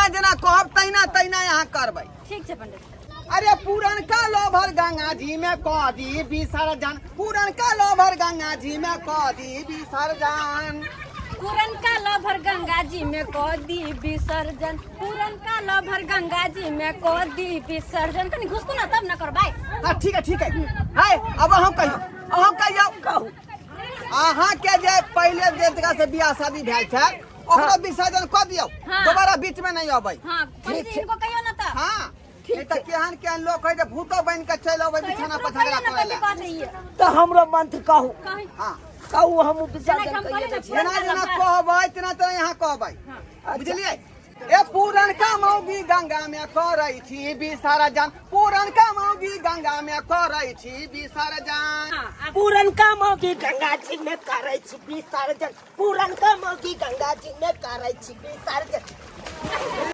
जेना जेना कहब तहिना तहिना यहाँ करबै। ठीक छै पंडित। अरे पुरनका लोभर गंगा जी में कह दी विसर्जन, पुरनका लोभर गंगा जी में कह दी विसर्जन। पुरनका लभर गंगा जी में कह दी विसर्जन, पुरनका लभर गंगा जी में कह दी विसर्जन। तनी घुसकू ना तब ना करबै। हाँ ठीक है ठीक है। है अब अहाँ कहियो, अहाँ कहियो। कहू। अहाँ के जे पहिले जे जगह से बियाह शादी भेल छै ओकरो विसर्जन कऽ दियौ। हाँ। दोबारा बीच में नहीं अबै। हाँ पंडित जी, इनको कहियो ना त। हाँ नहीं तऽ केहन केहन लोक है जे भूतो बनि के चलि अबै बिछाना पर झगड़ा करै लए। तऽ हमरो मंत्र कहू। कही। हाँ कहू, हम विसर्जन जेना हम कहिए कहलियै दै छी। जेना जेना कहबै तेना तेना यहाँ कहबै। अच्छा। बुझलियै? ए पुरनका मौगी गंगा में करै छी विसर्जन, पुरनका मौगी गंगा में करै छी विसर्जन। पुरनका मौगी गंगा जी में करै छी विसर्जन, पुरनका मौगी गंगा जी में करै छी विसर्जन।